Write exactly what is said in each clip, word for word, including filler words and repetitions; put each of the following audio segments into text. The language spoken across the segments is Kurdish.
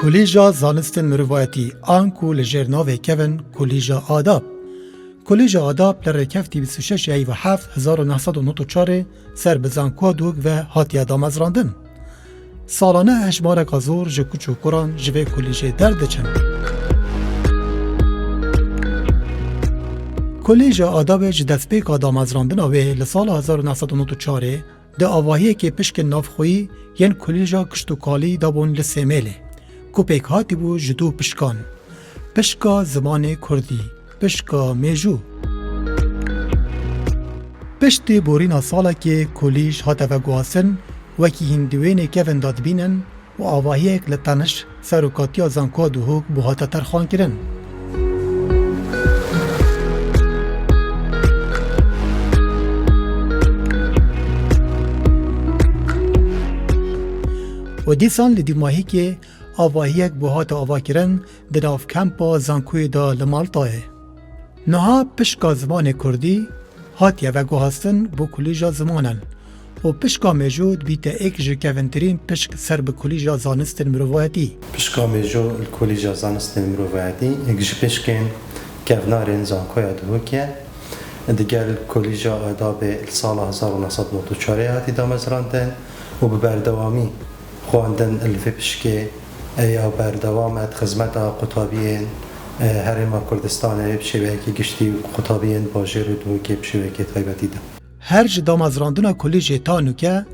Kolîja Zanistên Mirovayetî, an ku li jêr navê kevin Kolîja Adab. Kolîja Adab li rêkeftî bîst û şeş Eyva heft hezar û neh sed û nod û çar ê ser bi zankoya dihok ve hatiye damezrandin. Salane hejmareka zor ji kuç û kuran ji vê kolîjê derdiçin. Kolîja Adabê ji destpêka damezrandina wê li sala hezar û neh sed û nod û çar ê di avahiyekê pişkên navxweyî yên Kolîja Kişt û Kalî dabûn li Sêmêlê, ku pêk hatibû ji du pişkan, pişka zimanê kurdî, pişka mêjû. Piştî borîna salekê kolîj hate veguhastin, wekî hîn di wênê kevin de dibînin û avahiyek li teniş serokatiya zankoya dihok bû hate terxankirin. Û dîsan li dîmahîkê avahiyek bû hate avakirin di nav kempa zankoyê de li Maltayê. Niha pişka zimanê kurdî hatiye veguhastin bo Kolîja Zimanan û pişka mêjû dibîte êk ji kevintirîn pişk ser bi Kolîja Zanistên Mirovayetî. Pişka mêjû li Kolîja Zanistên Mirovayetî êk ji pişkên kevnarên zankoya dihokê ye. Digel Kolîja Adabê li sala hezar û neh sed û nod û çar ê hatî damezrandin û bi berdewamî xwendin li vê pişkê ya berdewam e di xizmeta qutabiyên, e, Herêma Kurdistanê bi şêweyekî giştî û qutabiyên bajêr û dihokê bi şêweyekê taybetî de. Her ji damezrandina kolîjê ta nûke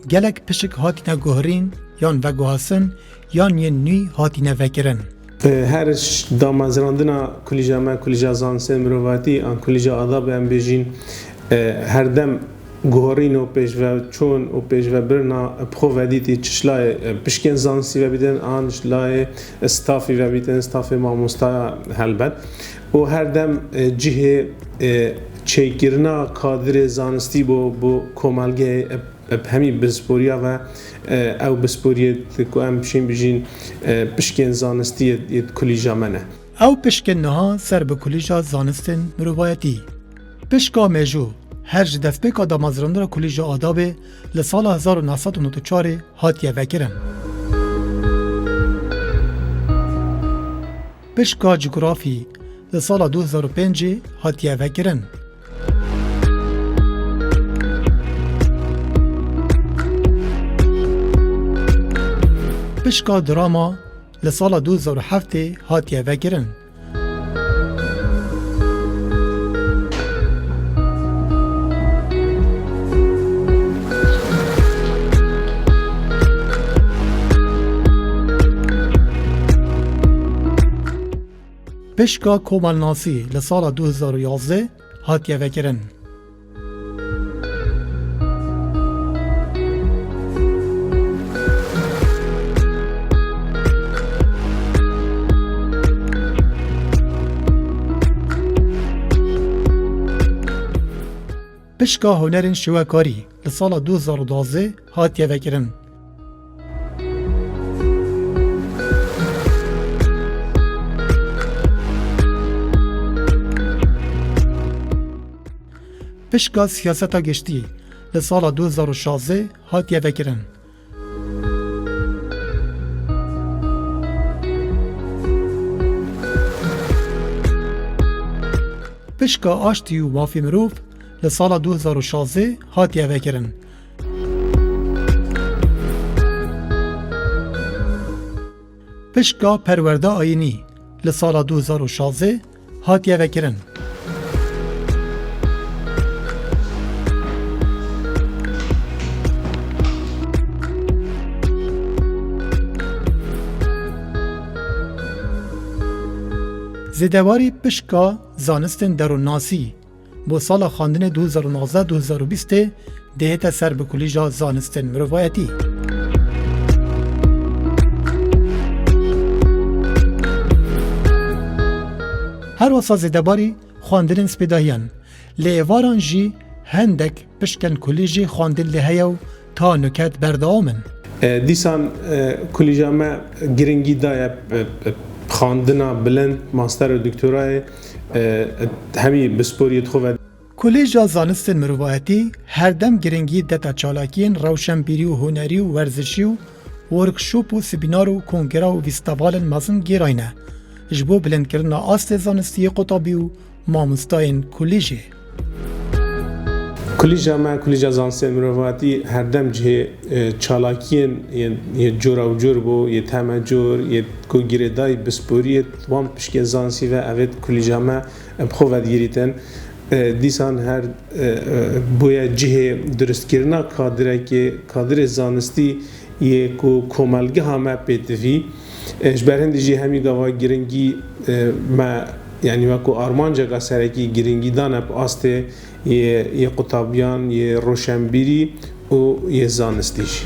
gelek pişik hatine guherîn yan veguhastin yan yên nû hatine vekirin. E, her ji damezrandina kolîja me, Kolîja Zanistên Mirovatî an Kolîja Adabê em bêjîn, e, her dem guherîn û pêşveçûn û pêşvebirina bi xwe vedîtî, çi ji layê, e, pişkên zanistî ve bîtin, an ji layê stafî ve bîtin, stafê mamostaya helbet. Û her dem, e, cihê, e, çêkirina kadirê zanistî bo, bo komelgehê, e, bi hemî pisporiya ve, e, ew pisporiyê ku em şîn bijîn, e, pişkên zanistî yê, yê kulîja me ne. Ew pişkên niha ser bi Kulîja Zanistên Mirovayetî. Pişka mêjû, her ji destpêka damezrandina Kulîja Adabê li sala hezar û neh sed û nod û çar ê hatiye vekirin. Pişka Cografî li sala du hezar û pêncê hatiye vekirin. Pişka Drama li sala du hezar û heftê hatiye vekirin. Pişka Komelnasî li sala du hezar û yazdeh hatiye vekirin. Pişka Hunerên Şiwekarî li sala du hezar û duwazdeh hatiye vekirin. Pişka Siyaseta Giştî li sala du hezar û şazdeh hatiye vekirin. Pişka Aştî û Mafê Mirov li sala du hezar û şazdeh hatiye vekirin. Pişka Perwerda Ayînî li sala du hezar û şazdeh hatiye vekirin. Zêdewarî pişka Zanistên Derûnnasî bo sala xwendinê du hezar û nozdeh du hezar û bîst ê dihête ser bi Kulîja Zanistên Mirovayetî. Her wisa zêdebarî xwendinên spêdahiyan. Li êvaran jî hendek pişkên kulîjî xwendin lê heye û ta nuket berdewam in. E, dîsan, e, kulîja me giringî daye, e, e, xwendina bilind, master û doktorayê, e, hemî pisporiyê xwe ve. Kulîja Zanistên Mirovayetî her dem giringî dete çalakiyên rewşenbîrî û hunerî û werzişî û Workshop û semînar û kongera û festîvalên mezin gêrayne ji bo bilindkirina astê zanistî yê qutabî û mamostayên kolîjê. Kolîja me, Kolîja Zanistên Mirovatî her dem cihê, e, çalakiyên yê, yê cora û cor bû, yê temecor, yê ku girêdayî pisporiyê wan pişkên zanistî ve, evêt kolîja me bi xwe vedigirîtin. E, dîsan her, e, e, bûye cihê duristkirina kadirekê, kadirê zanistî yê ku komelgeha me pêtivî. E, ji ber hindî jî hemî gava giringî, e, me, yanî wekû armanceka serekî giringî dane bi astê yê, yê qutabiyan, yê roşenbîrî û yê zanistî jî.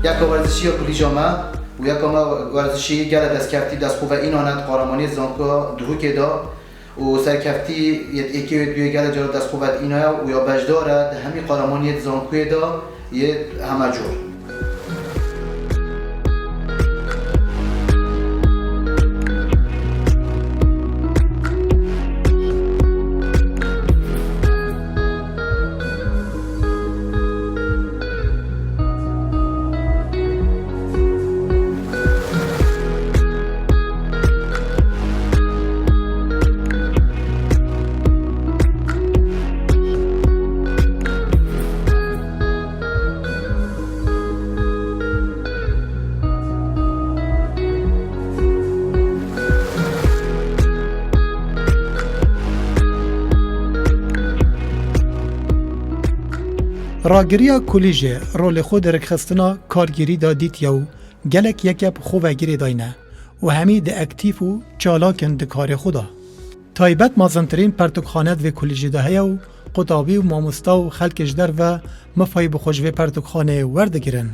Yeka werzişî ya kulîja me û yeka me werzişî gelek destkeftî dest xwe ve înane di qaramaniyê zankoya Duhokê de. Û serkeftî yê êkê wê duyê gelek cara dest xwe vedînaya û ya beşdar e di hemî qaramaniyê di zankuyê de yê heme cor. Ragiriya kolîjê rolê xwe di rêkxistina kargêrî de dîtiye û gelek yeke bi xwe ve girêdayne û hemî di aktîf û çalak in di karê xwe de. Taybet mezintirîn pertûkxane di vê kolîjê de heye û qutabî û mamosta û xelkê ji derve mifayî bi xwe ji vê pertûkxaneyê werdigirin.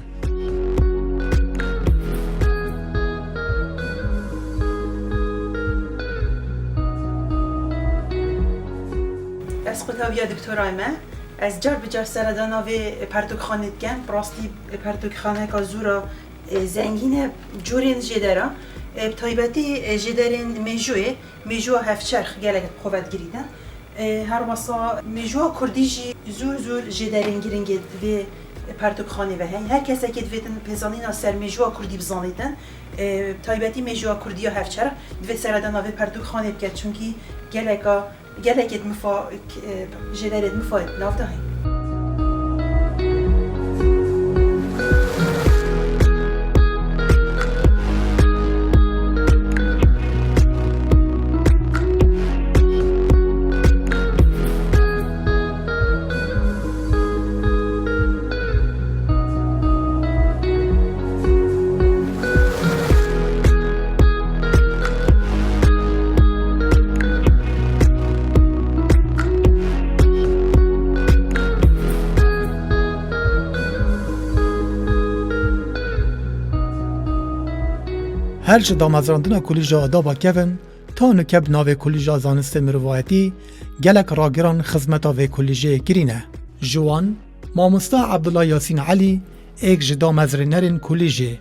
Ez qutabiya doktoray me. Ez car bi car seredana vê pertûkxanê dikim. Bi rastî pertûkxaneka zû ra, e, zengîn e, corên jêdera. E, bi taybetî, e, jêderên mêjoyê, mêjoa hevçerx gelek quvvet girîtin. E, her wesa mêjoa kurdî jî zûr zûr jêderên giringê di vê pertûkxanê ve heye. Her kesekê divêtin pêzanîna ser mêjoa kurdî bizanîtin. E, bi taybetî mêjoa kurdî ya hevçerx divê seredana vê pertûkxanê bike, çunkî geleka Gelekê di mifa, e, jêderê di mifa nav de heye. Her ji damezrandina Kulîja Adaba Kevin ta nûke bi navê Kulîja Zanistê Mirovayetî gelek ragiran xizmeta vê kulîjê kirîne. Ji wan, mamosta Abdullah Yasîn Elî, êk ji damezrênerên kulîjê,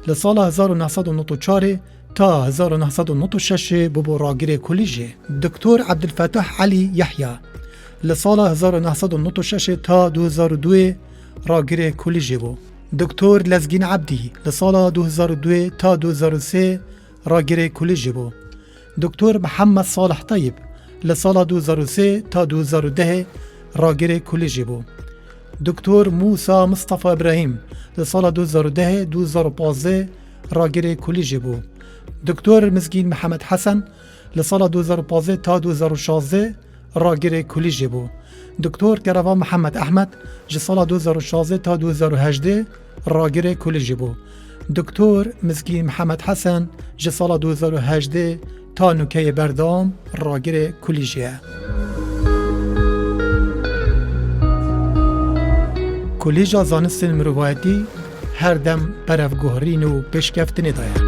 li sala hezar û neh sed û nod û çarê ta hezar û neh sed û nod û şeşê bûbû ragirê kulîjê. Doktor Abdulfetah Elî Yehya, li sala hezar û neh sed û nod û şeşê ta du hezar û duyê ragirê kulîjê bû. Doktor Lezgîn Ebdî, li sala du hezar û duyê ta du hezar û sê ragirê kulîjê bû. Doktor Mihemed Salih Tayîb, li sala du hezar û sê ta du hezar û dehê ragirê kulîjê bû. Doktor Mûsa Mistefa Îbrahîm, li sala du hezar û dehê du hezar û pazdeh ragirê kulîjê bû. Doktor Mizgîn Mihemed Hesen, li sala du hezar û pazdeh ta du hezar û şazdeh ragirê kulîjê bû. Doktor Kereva Mihemed Ehmed, ji sala du hezar û şazdeh ta du hezar û hejdeh ragirê kulîjê bû. Doktor Mizgîn Mihemed Hesen, ji sala du hezar û hejdeh ta nûkeyê berdewam ragirê kulîjê ye. Kulîja Zanistên Mirovayetî her dem berevguherîn û pêşkeftinê de ye.